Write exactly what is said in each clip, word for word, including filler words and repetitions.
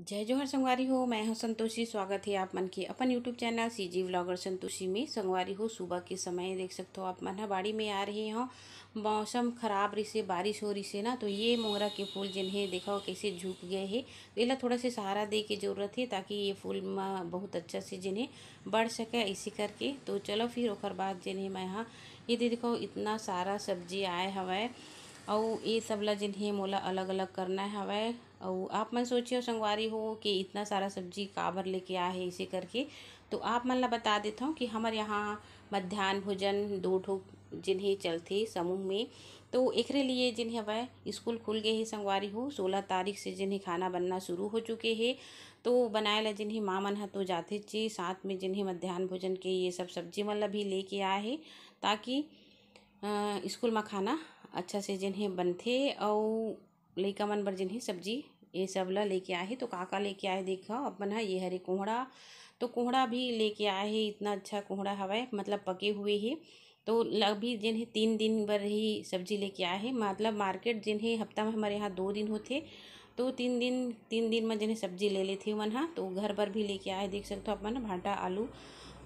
जय जोहार संगवारी हो, मैं हूं संतोषी। स्वागत हे आप मन के अपन YouTube channel CG vlogger Santoshi में। संगवारी हो, सुबह के समय देख सकथो आप मन ह बाड़ी में आ रहे हो। मौसम खराब रिसे, बारिश हो रिसे ना, तो ये मोंगरा के फूल जिन हे देखो कैसे झुक गए हे। तो एला थोड़ा से सहारा दे के जरूरत हे, ताकि ये फूल म बहुत अच्छा से जिन हे बढ़ सके ऐसे करके। तो चलो फिर ओकर बाद जिन हे मैं हा ये दे देखो इतना सारा सब्जी आए हवय, अउ ये सब ला जिन हे मोला अलग अलग करना हवय। अउ आप मन सोचियो संगवारी हो कि इतना सारा सब्जी काबर लेके आए हे इसे करके, तो आप मन ला बता देथव कि हमर यहाँ मध्यान्ह भोजन दो ठो जिन हे चलथे समूह में, तो एकरे लिए जिन हवय स्कूल खुल गए हे संगवारी हो। सोलह तारीख से जिन हे खाना बनना शुरू हो चुके हे, तो बनाए ला जिन हे माँ मन ह तो जाथे चे, साथ में जिन हे मध्यान्ह भोजन के ये सब सब्जी मन ला भी लेके आए हे, ताकि अ, स्कूल म खाना अच्छा से जिन हे बनथे। अउ लइका मन बर जिन हे सब्जी ये सब ला लेके आए हे। तो का का लेके आए हे देखो अपन ह, ये हरे कोहड़ा, तो कोहड़ा भी लेके आए हे। इतना अच्छा कोहड़ा हवय, मतलब पके हुए हे। तो ल-, अभी जिन हे तीन दिन बर ही सब्जी लेके आए हे, मतलब मार्केट जिन हे हफ्ता में हमारे यहाँ दो दिन होथे, तो तीन दिन, तीन दिन में जिन हे सब्जी ले लेथे मन ह। तो घर बर भी लेके आए हे, देख सकथो अपन ह, भांटा, आलू,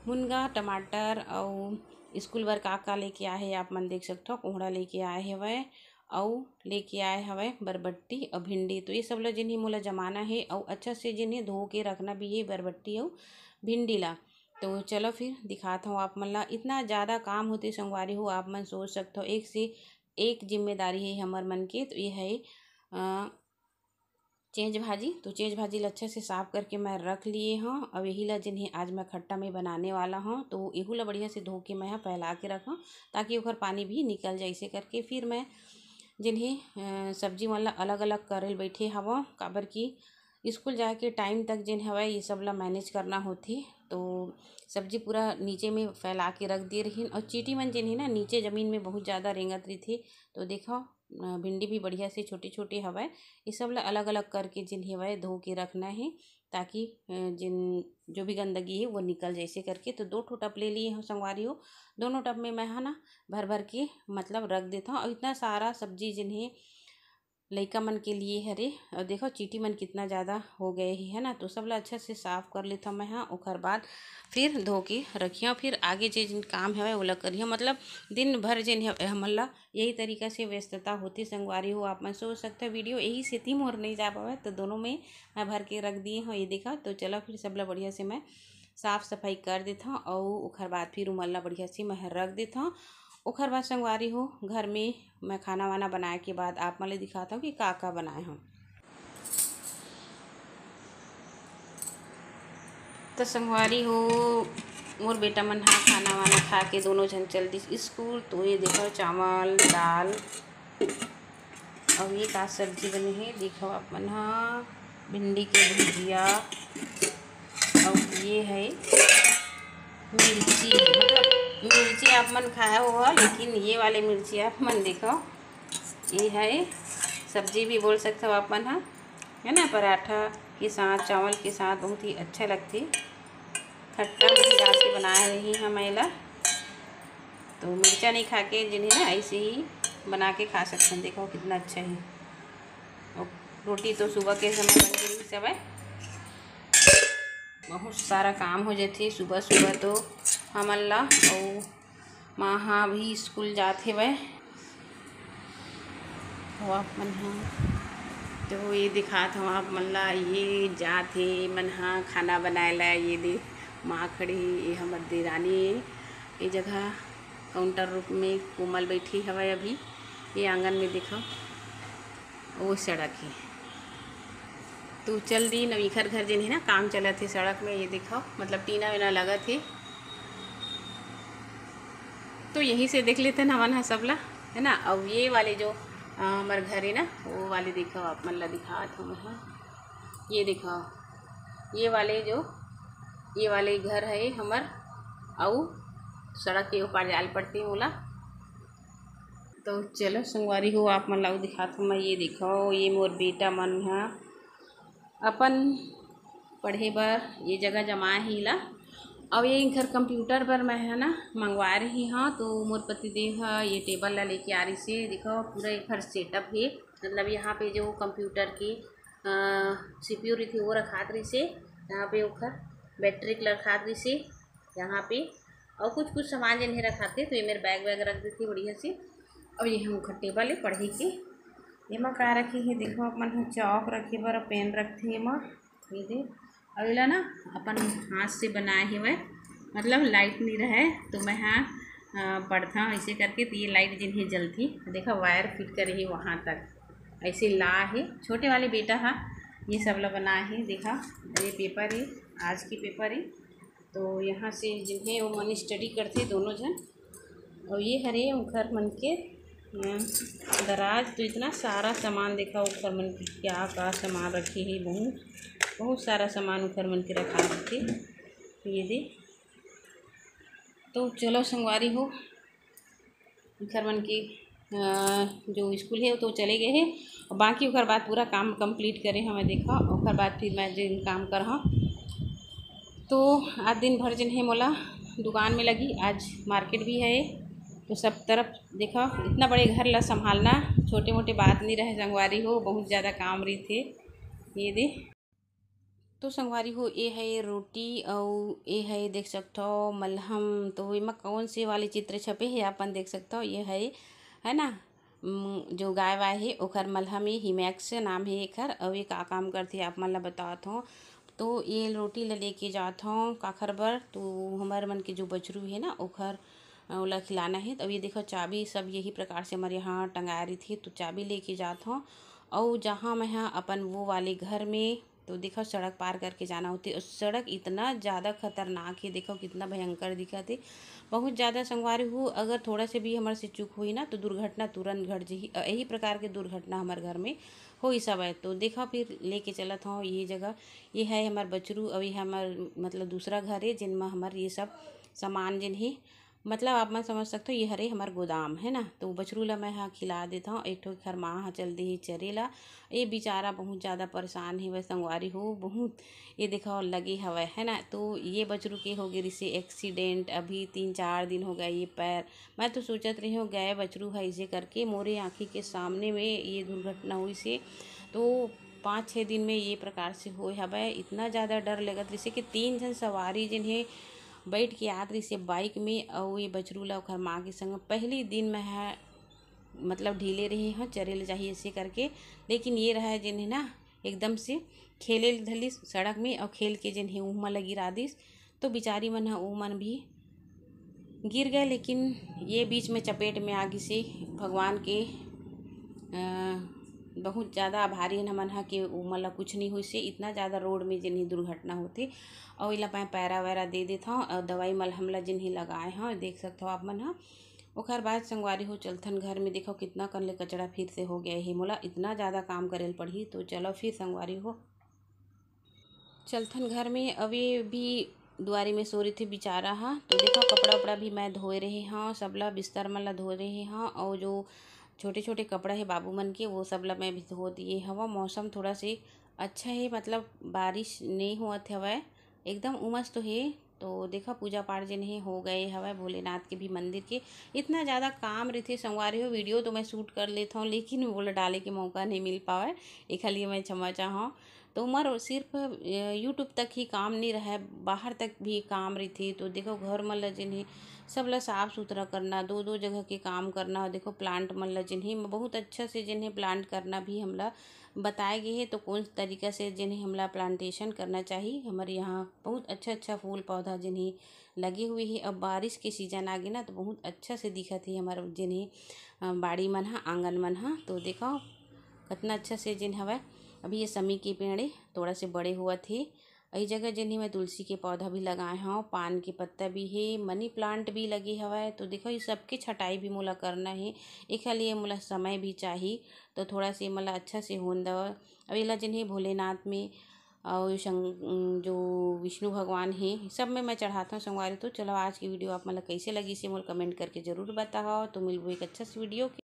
मुनगा, टमाटर, अउ स्कूल बर का का लेके आए हे आप मन देख सकथो। कोहड़ा लेके आए हवय, अउ लेके आए हवय बरबट्टी अउ भिंडी। तो ये सब ल जिन हे मोला जमाना हे अउ अच्छा से जिन हे धो के रखना भी हे बरबट्टी अउ भिंडी ला। तो चलो फिर दिखात हूँ आप मन ला। इतना ज़्यादा काम होथे संगवारी हो, आप मन सोच सकथो, एक से एक जिम्मेदारी हे हमर मन के। तो ये है अ, चेंच भाजी। तो चेंच भाजी ला अच्छा से साफ करके मैं रख लिए हूँ। अब यही ला जिन हे आज मैं खट्टा में बनाने वाला हूँ, तो एहू ला बढ़िया से धो के मैं ह फैला के रखूँ, ताकि ओकर पानी भी निकल जाए। इसे करके फिर मैं जिन हे अ, सब्जी मन ला अलग अलग करे ल बैठे हवं, काबर कि स्कूल जाए के टाइम तक जिन हवय ये सब ला मैनेज करना होथे। तो सब्जी पूरा नीचे में फैला के रख दिए रहिन, और चींटी मन जिन हे ना नीचे जमीन में बहुत ज़्यादा रेंगत रहिथे। तो देखो अ, भिंडी भी बढ़िया से छोटे-छोटे हवय। ये सब ला अलग-अलग करके जिन हवय धो के रखना हे, ताकि अ, जिन जो भी गंदगी हे वो निकल जाए इसे करके। तो दो ठो टब ले लिए हूँ संगवारी हो, दोनों टब में मैं ह ना भर-भर के मतलब रख देथव। अउ इतना सारा सब्जी जिन हे लइका मन के लिए हरे। अउ देखो चींटी मन कितना ज़्यादा हो गए हे, है ना। तो सब ला अच्छा से साफ कर लेथव मैं ह, ओकर बाद फिर धो के रखियो, फिर आगे जे जिन काम हवय ओला करियो। मतलब दिन भर जिन ह-, हमन ला यही तरीका से व्यस्तता होथे संगवारी हो। आप मन सोच सकथव वीडियो यही सेती मोर नइ जा पावय, तो दोनों में मैं भर के रख दिए हूँ। ये देखा, तो चलो फिर सब ला बढ़िया से मैं साफ सफाई कर देथव, अउ ओखर बाद फिर उमन ला बढ़िया से मैं रख देथव। ओखर बाद संगवारी हो, घर में मैं खाना वाना बनाए के बाद आप मन ले दिखात हव कि का का बनाए हव। तो संगवारी हो, मोर बेटा मन हा खाना वाना खा के दोनों झन चल दिस स्कूल। तो ये देखो चावल, दाल, अउ ये का सब्जी बने हे, देखो आप मन हा, भिंडी के भुजिया, अउ ये है मिर्ची, मतलब मिर्ची आप मन खाए हो, लेकिन ये वाले मिर्ची आप मन देखो, ये है सब्जी भी बोल सकते हो आप मन हा, है ना। पराठा के साथ, चावल के साथ बहुत ही अच्छा लगथे। खट्टा में डाल के बनाए रही हम एला। तो मिर्चा नहीं खा के जिन्हें ना ऐसे ही बना के खा सकते हैं। देखो कितना अच्छा है। और रोटी तो सुबह के समय बन गई सब है। बहुत सारा काम हो जाथे सुबह सुबह तो हमन ला। अउ माँ हा भी स्कूल जात हेवय। अउ आप मन हा तो ये दिखात हव आप मन ला, ये जात हे मन हा खाना बनाए ला। ये दे माँ खड़ी हे, ये हमर देरानी हे। ये जगह काउंटर रूप में कोमल बैठी हवय अभी। ये आंगन में देखो, वो सड़क हे। तो चल दी नवीखर घर जेन हे ना, काम चलत हे सड़क में, ये देखो, मतलब टीना वीना लगत हे। तो यही से देख लेते हैं हमन ह सब ला, है ना। अब ये वाले जो अ, हमर घर हे ना, वो वाले देखो, आप मन ला दिखात हूँ मैं ह। ये देखो, ये वाले जो, ये वाले घर है हमर, अउ सड़क के ऊपर जाल पड़ते मोला। तो चलो संगवारी हो, आप मन ला अउ दिखात हूँ मैं। ये देखो, ये मोर बेटा मन ह अपन पढ़े बर ये जगह जमाए हे ला। अउ ये इनकर कंप्यूटर बर मैं ह ना मंगवाए रही हाँ, तो मोर पतिदेव ह ये टेबल ला लेके आ रही से। देखो पूरा एकर सेटअप हे, मतलब यहाँ पे जो कंप्यूटर के सीपीयू रहिथे वो रखात रहिसे, यहाँ पे ओखर बैटरी के रखात रहिसे, यहाँ पे और कुछ कुछ सामान जिन हे रखाथे, तो ये मेर बैग वैग रख देथे बढ़िया से। और ये ओखर टेबल है पढ़े के। एमा का रखे हे देखो, अपन ह चौक रखे बर पेन रखथे एमा, ये दे। और एला ना अपन हाथ से बनाए हेवय, मतलब लाइट नहीं रहे तो मैं हाँ पढ़ता हूँ ऐसे करके, तो ये लाइट जिन हे जलती। देखा वायर फिट करे हे वहाँ तक, ऐसे ला हे। छोटे वाले बेटा हा ये सब ला बनाए हे। देखा ये पेपर है, आज की पेपर है। तो यहाँ से जिन हे वो मन स्टडी करथे दोनों झन। और ये हरे उनकर मन के अ, दराज। तो इतना सारा सामान देखा उनकर मन के क्या का सामान रखे हे, बहुत बहुत सारा सामान उनकर मन के रखा रहिथे। ये दे। तो चलो संगवारी हो, उनकर मन के अ, जो स्कूल है वो तो चले गए हैं, और बाकी ओकर बाद पूरा काम कंप्लीट करे हमें देखा, ओकर बाद फिर मैं जिन काम कर हाँ। तो आज दिन भर जिन है मोला दुकान में लगी, आज मार्केट भी है, तो सब तरफ देखा इतना बड़े घर ला संभालना छोटे मोटे बात नहीं रहे संगवारी हो, बहुत ज़्यादा काम रहिथे। ये दे। तो संगवारी हो, ए है रोटी अउ ए है देख सकथो मलहम। तो एमा कौन से वाले चित्र छपे हे अपन देख सकथो, ये है, है ना, उम, जो गाय वाय हे ओखर मलहम, ये हिमैक्स नाम हे एखर। अउ ये का काम करथे आप मन ला बतात हौं। तो ये रोटी ला लेके जात हौं काखर बर, तो हमर मन के जो बछरू हे ना ओखर अ, ओला खिलाना हे। तो ये देखो चाबी सब यही प्रकार से हमर यहाँ टंगाए रहिथे, तो चाबी लेके जात हौं। अउ जहाँ मैं ह अपन वो वाले घर में, तो देखो सड़क पार करके जाना होथे। और सड़क इतना ज़्यादा खतरनाक हे, देखो कितना भयंकर दिखत हे। बहुत ज़्यादा संगवारी हो, अगर थोड़ा से भी हमर से चूक होही ना तो दुर्घटना तुरंत घट जही। अ, यही प्रकार के दुर्घटना हमर घर में होइस हवय। तो देखो फिर लेके चलत हौं ये जगह। ये है हमर बछरू अउ ये हमर मतलब दूसरा घर हे, जिन म हमर ये सब सामान जिन हे, मतलब आप मन समझ सकते हो, ये हरे हमर गोदाम है ना। तो बछरू ला मैं हा खिला देत हौं। एक ठो एखर माँ हा चल दे हे चरे ला। ये बेचारा बहुत ज़्यादा परेशान हे वै संगवारी हो, बहुत ये देखो लगे हवय है ना। तो ये बछरू के हो गे रिसे एक्सीडेंट, अभी तीन चार दिन हो गए ये पैर। मैं तो सोचत रही हूँ गए बछरू है इसे करके, मोरे आँखी के सामने में ये दुर्घटना होइस हे। तो पाँच छः दिन में ये प्रकार से होए हवय। इतना ज़्यादा डर लगत रिसे कि तीन झन सवारी जिन हे बैठ के आत रहिसे बाइक में, अउ ये बछरू ला ओखर माँ के संग। पहली दिन मैं ह मतलब ढीले रहे हौं, चरे ले जाही ऐसे करके, लेकिन ये रहा जिन हे ना एकदम से खेले ल धलिस सड़क में, अउ खेल के जिन हे उहमा लगी रा दिस। तो बिचारी मन ह, ओ मन भी गिर गए, लेकिन ये बीच में चपेट में आ गिसे। भगवान के अ, बहुत ज़्यादा आभारी हन हमन ह कि ओमन ला कुछ नहीं होइस हे। इतना ज़्यादा रोड में जिन हे दुर्घटना होथे, अउ एला मैं पैरा वैरा दे देत हौं, अउ दवाई मलहम ला जिन हे लगाए हौं, देख सकत हव आप मन ह। ओखर बाद संगवारी हो, चलथन घर में, देखो कितना कन ले कचरा फिर से हो गया हे। मोला इतना ज़्यादा काम करे ल पड़ही, तो चलो फिर संगवारी हो, चलथन घर में। अभी भी दुआरी में सो रहिथे बिचारा ह। तो देखो, कपड़ा उपड़ा भी मैं धोए रहे हौं, सबला बिस्तर मन ला धोए रहे हौं, अउ जो छोटे छोटे कपड़ा हे बाबू मन के, वो सब ला मैं भी धो दिए हवं। मौसम थोड़ा से अच्छा हे, मतलब बारिश नई होवत हवय, एकदम उमस तो हे। तो देखा, पूजा पाठ जेन हे हो गए हवय भोलेनाथ के भी मंदिर के। इतना ज़्यादा काम रहिथे संगवारी हो, वीडियो तो मैं शूट कर लेत हौं, लेकिन वो ला डाले के मौका नहीं मिल पावय, एखर लिए मैं क्षमा चाहौं। तो हमर सिर्फ अ, YouTube तक ही काम नहीं रहय, बाहर तक भी काम रहिथे। तो देखो, घर मन ल जेन हे सब ल साफ सुथरा करना, दो दो जगह के काम करना। देखो, प्लांट मन ल जेन हे बहुत अच्छा से जेन हे प्लांट करना भी हमला बताए गे हे। तो कौन तरीका से जेन हे हमला प्लांटेशन करना चाही। हमर यहाँ बहुत अच्छा अच्छा फूल पौधा जेन हे लगे हुए हे। अब बारिश के सीजन आ गे ना, तो बहुत अच्छा से दिखत हे हमर जेन हे अ, बाड़ी मन ह, आंगन मन ह। तो देखो, कतना अच्छा से जेन हवय। अभी ये समी के पेड़ ए, थोड़ा से बड़े होवत हे। अई जगह जेन हे मैं तुलसी के पौधा भी लगाए हौं, पान के पत्ता भी हे, मनी प्लांट भी लगे हवय। तो देखो, ये सबके छटाई भी मोला करना हे, एखर लिए मोला समय भी चाही। तो थोड़ा से मोला अच्छा से होन दव। अब एला जेन हे भोलेनाथ में अउ शं-, जो विष्णु भगवान हे, सब में मैं चढ़ात हौं संगवारी। तो चलो, आज की वीडियो आप मन ला कइसे लगिस हे, मोला कमेंट करके जरूर बताओ। तो मिलबो एक अच्छा से वीडियो के।